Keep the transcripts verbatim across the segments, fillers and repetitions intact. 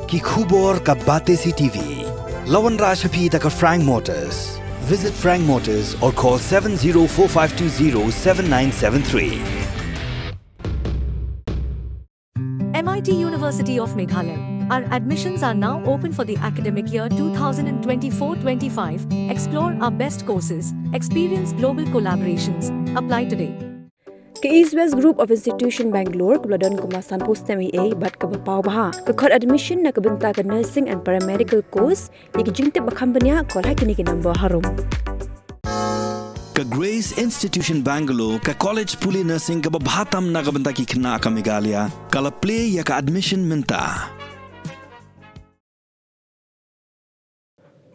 Ki khubor ka Batesi T V. La wanrah sha phi da ka Frank Motors. Visit Frank Motors or call seven zero four five two zero seven nine seven three. M I T University of Meghalaya. Our admissions are now open for the academic year two thousand twenty-four twenty-five. Explore our best courses, experience global collaborations. Apply today. Ka East West Group of Institution Bangalore kaba la don kumba sanphew snem eiei bad kaba paw bha ka khot admission na ka bynta ka nursing and paramedical course. Ïa ki jingtip ba kham bniah, call ha kine ki number harum. Ka Grace Institution Bangalore, ka college pule nursing kaba bha tam na ka bynta ki khynnah ka Meghalaya, ka la plie ïa ka admission mynta.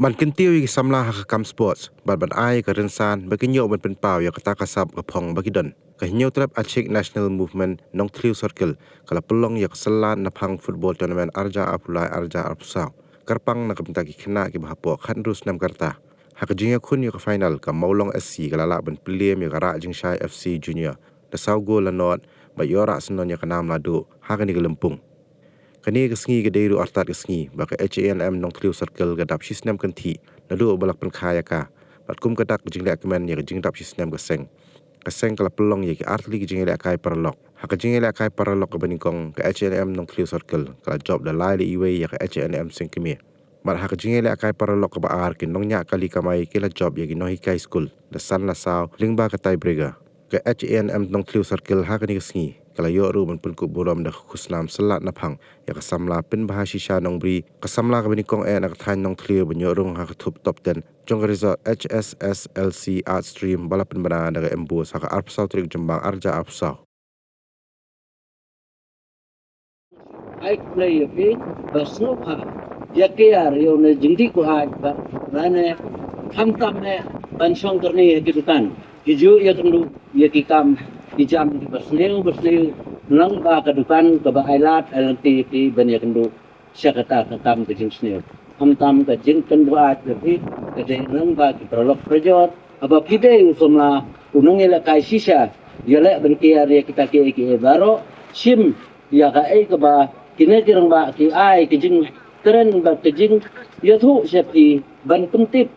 Ban kyntiew ïa ki samla ha ka kam sports bad ban ai ka rynsan ba kin ïoh ban pynpaw ïa kata ka sap ka phong ba ki don, ka Hynñiewtrep Achik National Movement Nongthliew Circle ka la pynlong ïa ka Syllat Naphang Football Tournament arhajar arphew lai arhajar arphew saw, kyrpang na ka bynta ki khynnah kiba hapoh khathynriew snem ka rta. Ha ka jingïakhun ïa ka final, ka Mawlong S C ka la lah ban pynliem ïa ka Rah Jingshai F C Junior da saw gol la nod bad ïoh rah syndon ïa ka nam la duh ha kane ka lympung. Kane ka sngi ka dei ruh artat ka sngi ba ka H A N M Nongthliew Circle ka dap shisnem kynthih naduh ba la pynkha ïa ka, bad kum ka dak ka jingleh kmen ïa ka jingdap shisnem ka seng, ka seng ka la pynlong ïa ki artylli ki jingïalehkai paralok. Ha ka jingïalehkai paralok kaba nyngkong, ka H A N M Nongthliew Circle ka la jop da lai la iwei ïa ka H A N M Sengkmie. Bad ha ka jingïalehkai paralok kaba ar, ki nongñiah kali kamai ki la jop ïa ki nonghikai skul da san la saw lyngba ka tiebreaker. Ka H A N M Nongthliew Circle ha kane ka sngi ka la ïoh ruh ban pynkup burom da ka khusnam Syllat Naphang ïa ka samla Pynbha Shisha Nongbri, ka samla kaba nyngkong eh na ka thaiñ Nongthliew ban ïoh rung ha ka thup top ten jong ka result H S S L C Art Stream ba la pynbna da ka M B O S ha ka arphew saw tarik Jymmang arhajar arphew saw. Ai khublei ïa phi ba sngewbha ïa kiar ïa une jingdih kuaid ba lane khamtam ne ban shong kyrni ha ki dukan, ki ju ïakynduh ïa ki kam ki jam kiba sniew ba sniew, nang ba ka dukan kaba ai lad ai lynti ïa phi ban ïakynduh sha kata ka kam ka jingsniew. Khamtam ka jingpynbuaid ïa phi ka dei nang ba ki paralok parajor, haba phi dei u samla u nongïalehkai shisha, ïaleh ban kiar ïa kita kiei kiei baroh, shim ïa kaei kaba kine ki rangbah ki ai ka jingkren bad ka jingïathuh sha phi ban pyntip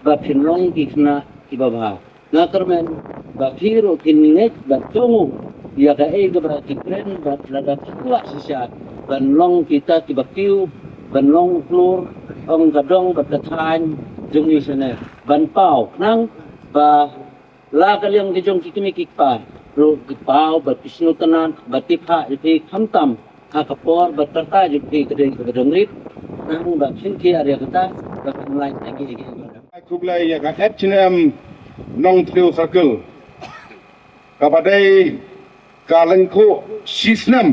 ba phin long ki khynnah kiba bha. Nga kyrmen ba phi ruh phin ngeit bad kohnguh ïa kaei kaba ki kren bad lada phi kwah shisha ban long kita kiba kiew, ban long u khlur ong ka dong bad ka thaiñ jong ngi shane, ban paw khnang ba la ka liang ka jong ki kmie ki kpa ruh ki paw bad ki sngewtynnat bad ki phah ïa phi khamtam ha ka por bad ka rta jong phi ka dei kaba dang rit, nang ba phin kiar ïa kata ba phin lait agi agi. Ai khublei ïa ka H A N M Nongthliew Circle kaba dei ka lyngkhuh shisnem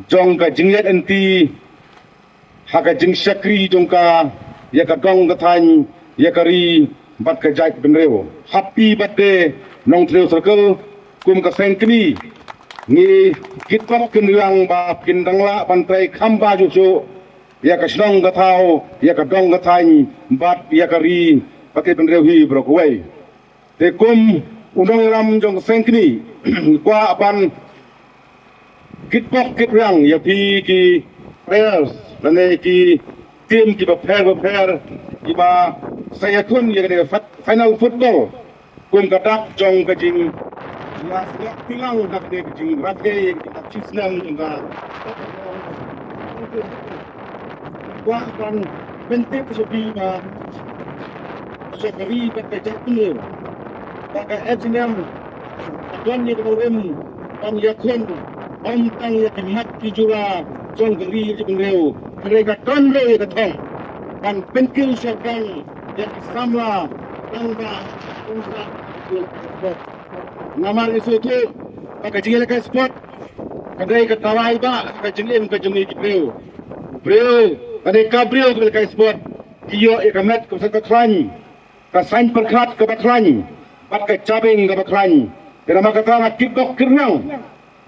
jong ka jingïaid lynti ha ka jingshakri jong ka ïa ka dong ka thaiñ, ïa ka ri bad ka jaitbynriew. Happy birthday Nongthliew Circle. Kum ka seng kmie ngi kitbok kynriang ba phin dang lah ban trei kham bha shuh shuh ïa ka shnong ka thaw, ïa ka dong ka thaiñ bad ïa ka ri bad ka jaitbynriew hi baroh kawei. Te kum u nongïalam jong ka seng kmie, ngi kwah ban kitbok kitriang ïa phi ki players lane ki team kiba pher ba pher kiba sa ïakhun ïa kane ka final football kum ka dak jong ka jingïasnoh pynlong ha kane ka jingrakhe ïa ka jingïasnoh jong ka. Kwah ban pyntip sha phi ba sha ka ri bad ka jaitbynriew ba ka H A N M ka don ïa ka burom ban ïakhun ym tang ïa ki mat ki jura jong ka ri jaitbynriew, hynrei ka don ruh ïa ka thong ban pynkiew shaphrang ïa ki samla tang ba tang ba. Namar ngi sngewthuh ba ka jingïalehkai sport ka dei ka tawai ba ka jingim ka jong ngi ki briew. Briew, ka dei ka briew kaba ïalehkai sport ki ïoh ïa ka met kaba sait kaba khlaiñ, ka saiñ pyrkhat kaba khlaiñ bad ka jabieng kaba khlaiñ. Te namar kata nga kitbok kitriang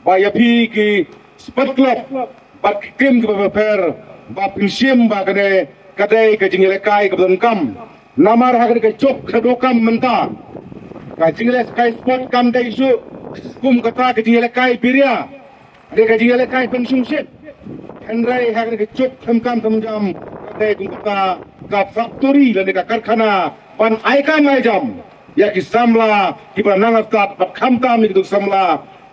ba ïa phi ki sport club bad ki team kiba pher ba phin shim ba kane ka dei ka jingïalehkai kaba donkam. Namar ha kane ka juk ka donkam mynta ka jingïalehkai sport kam dei shuh kum kata ka jingïalehkai biria, ka dei ka jingïalehkai pynshongshit. Hynrei ha kane ka juk themkam themjam ka dei kum kata ka factory lane ka karkhana ban ai kam ai jam ïa ki samla kiba nang stad bad khamtam ïa ki samla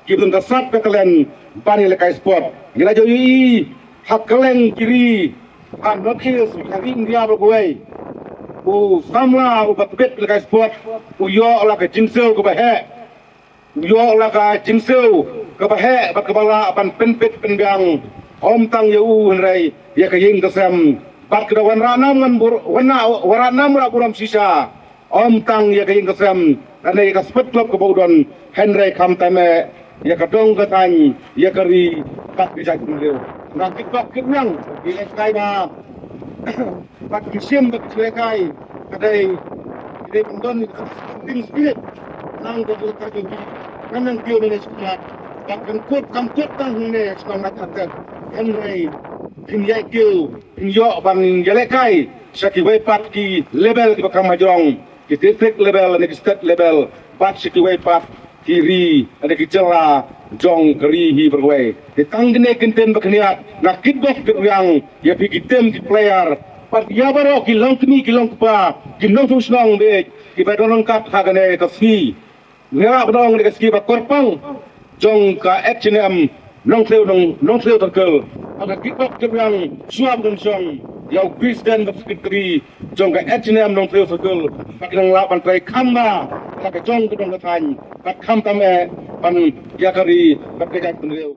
kiba don ka sap ka talent ban ïalehkai sport. Ngi la ju ïohi ha kylleng ki ri ha North East, ha ri India baroh kawei, u samla uba tbit ïalehkai sport u ïoh la ka jingsiew kaba heh. U ïoh la ka jingsiew kaba heh bad kaba lah ban pynbit pynbiang, ym tang ïa u hynrei ïa ka ïing ka sem. Bad ka da wanrah nam ngan bur wanrah wanrah nam rah burom shisha, ym tang ïa ka ïing ka sem lane ïa ka sport club kaba u don, hynrei khamtam eh ïa ka dong ka thaiñ, ïa ka ri bad ka jaitbynriew. Nga kitbok kitrwiang ïa ka ba bad ki shim bad ki lehkai ka dei, ka dei ban don ka sporting spirit. Nang ka jong ka jong ka nang kiew ne shuwa bad kan kut kan kut tang ne shuwa ngat atat. Hynrei kin ïai kiew, kin ïoh ban ïalehkai sha kiwei pat ki level kiba kham hajrong, ki district level ne ki state level bad sha kiwei pat ki ri, ada ki jylla jong ka ri hi baroh kawei. Te tang kine ki ktien ba khyndiat nga kitbok kitrwiang ïa phi ki team ki player bad ïa baroh ki longkmie ki longkpa, ki nongshong shnong bad kiba don ryngkat ha kane ka sngi. Nga la ba don ka sngi ba kyrpang jong ka H N M Nongthliew, Nong Nongthliew Circle. Bad nga kitbok kitrwiang shuwa ba don shong ïa u president bad secretary jong ka H N M Nongthliew Circle. Bad ki nang lah ban trei kham bha ïa ka jong ka dong ka thaiñ bad khamtam eh ban ïa ka ri bad ka jaitbynriew.